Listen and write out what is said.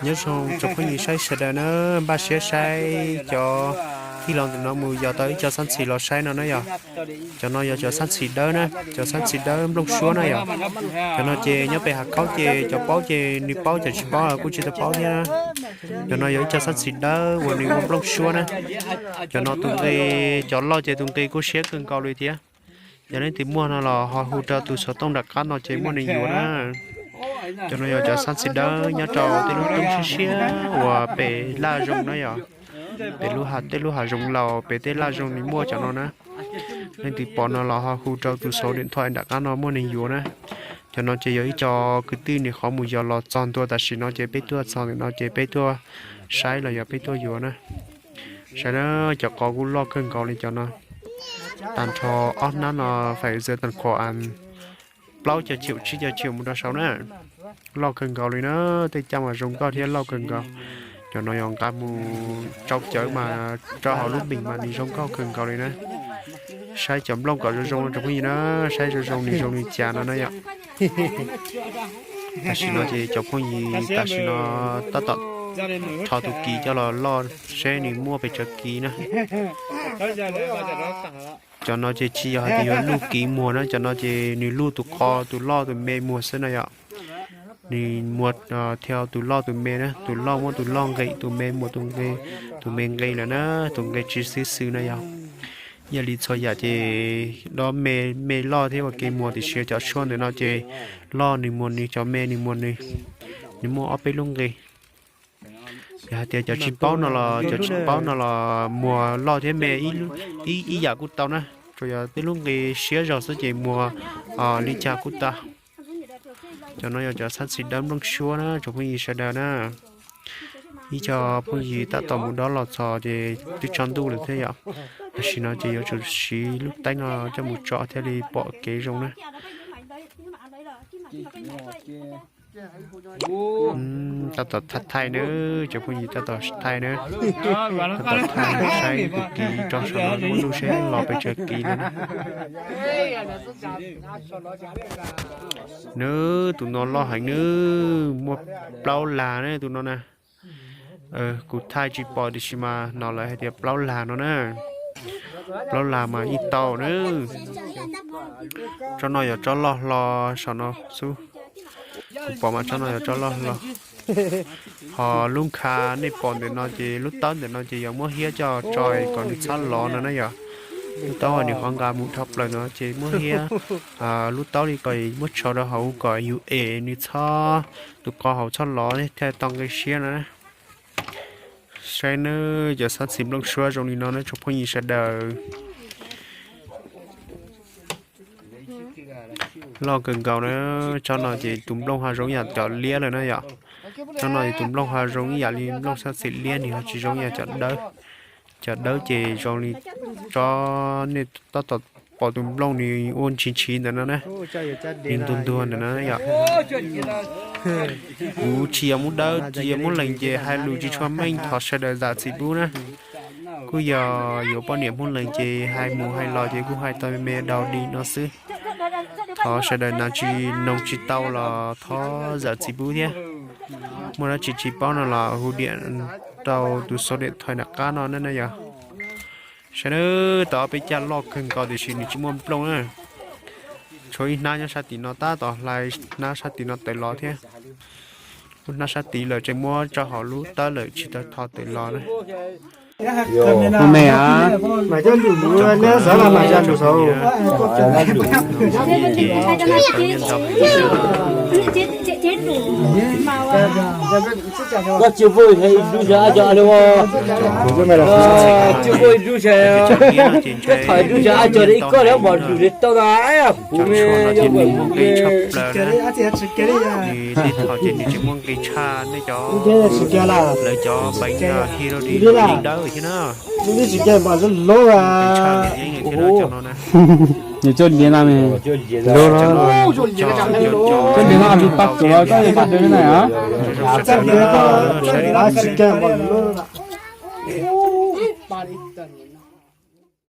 Nyob zoo tsoom phooj ywg saib sawv daws na, npaj siab saib cov tij laug ntawm no mus yos tau ib co xab ntxhis los saib no na yog. Cov no yog cov xab ntxhis dawb na, cov xab ntxhis dawb nplooj suab na yog. Cov no ces nyob pem hav khaub ces cov paub ces nws paub, cov tsis paub kuj tsis tau paub thiab. Cov no yog ib co xab ntxhis dawb uas nws muaj nplooj suab na. Cov no tus nqi, cov loj ces tus nqi kuj siab kawg nkaus li thiab. Yog leej twg muaj no los ho hu rau tus xov tooj nram qab no ces muaj neeg yuav na. Cov no yog cov xab ntxhis dawb nyob rau tej lub roob siab siab uas pem laj zoo na yog. Pem lub hav, tej lub hav zoov laus pem tej laj zoo nws muaj cov no na. Leej twg pom no los ho hu rau tus xov tooj nram qab no muaj neeg yuav na. Cov no ces yog ib co kwv tij nws qhov mus yos los txog ntua tam sim no ces peb tuaj txog ntawm no ces peb tuaj saib los yog peb tuaj yuav na. Saib na, cov qos kuj loj kawg nkaus li cov no. Tag nrho ob hnab no fais xwb tag nrho plaub caug chim tsib caug chim mus rau saud na. Loj kawg nkaus li na, tej caj mas zoo nkauj thiab loj kawg nkaus. Cov no yog nqa mus tsau cawv mas rau hauv lub npees mas nws zoo nkauj kawg nkaus li na. Saib cov nplooj kom zoo zoo no tsoom phooj ywg na, saib zoo zoo nws zoo li cas no na yom. Tam sim no ces cov phooj ywg tam sim no tab tom rho tus kiv coj los loj seb nws muaj pes tsawg kiv na. Cov no ces tsis yog hais tias yuav luj kiv muag na, cov no ces nws luj tus qos, tus loj tus me muag xwb na yom. Nws muag thiab tus loj tus me na, tus loj muab tus loj nqis, tus me muag tus nqi, tus me nqis lawm na, tus nqi tsis xwb xwb na yog. Yog li txhua yam ces dob me, me loj thiab ua kev muag, tiam sis cov suab ntawm no ces loj nws muag nws, cov me nws muag nws, nws muaj ob peb lub nqi. Yog hais tias cov tsis paub no los, cov tsis paub no los muag loj thiab me ib, ib yam kuj tau na, tsuas yog tej lub nqi siab zog xwb ces muag li cas kuj tau. Cov no yog cov xab ntxhis dawb nplooj suab na tsoom phooj ywg sawv daws na. Ib co phooj ywg tab tom mus dob los txog ces twb tsaus ntuj lawm thiab yom. Tam sim no ces yuav tsum siv lub teeb no coj mus tso thiaj li pom kev zoo na. Tab tom thaij thaij na, cov phooj ywg tab tom thaij na. Tab tom thaij saib tus kiv rau saum no muaj lub seb los pes tsawg kiv no na. Nws tus no loj heev nws muaj plaub lag na tus no na. Kuv thaij tsis pom tiam sis mas no lawv hais tias plaub lag no na. Plaub lag mas yeej tau na. Tsob no yog tsob loj hlo saum no xwb. Kuv pom mas tsob no yog tsob loj hlo. Ho lub nkhav nej pom ntawm no ces lub tawb ntawm no ces yog muab hiab coj tso kom nws txhob lov no na yom. Lub taub uas nws qhov nqa mus dhau plaws no ces muab hiab lub taub li ko muab tso rau hauv kom yus es nws txhob, tus qos hauv txhob lov thiaj tau nqi siab no na. Saib nawb, cov xab ntxhis nplooj suab zoo li no na tsoom phooj ywg sawv daws. Loj kawg nkaus na. Tsob no ces tus nplooj ho zoo ib yam cov liab lawm na yom. Tsob no ces tus nplooj ho zoo ib yam li nplooj xab ntxhis liab, nws ho tsis zoo ib yam cov dawb. Cov dawb ces zoo li tsob nej tab tom pom tus nplooj nws ua ntshis ntshis ntawm no na, nws ntuag ntuag ntawm no yom. Kuv tsis yog muab dawb, tsis yog muab lees ces hais lus tsis tshua meej, thov sawv daws zam txim pub na. Kuj yog yuav poj niam Hmoob Lees ces hais mus hais los ces kuj hais tau me me daus di no xwb. Thov sawv daws nas tsis noog tsis tau los thov zam txim pub thiab. Muaj dab tsi tsis paub no los hu diam rau tus xov diam thais nram qab no na yog. Saib nawb, tau ob peb caj loj kawg nkaus tiam sis nws tsis muaj nplooj na. Tshuav ib hnab nyob sab tim no tab tom hlais hnab sab tim no tawm los thiab. Lub hnab sab tid lawm tseem muab tso hauv lub tawb lawm tsis tau tho tawm los na. Ua me a. Koj tsis pub ib dub sas, koj thov ib dub sas, ib koj lawv mos lus li tau na. Kuv me, tej thaum ces nws tsis muaj nqi tshaj nej cov, lawv cov peev hi rau li dawb thiab na. Nws coj liab na me. Coj liab no li pab tsuas los koj pab dawb na.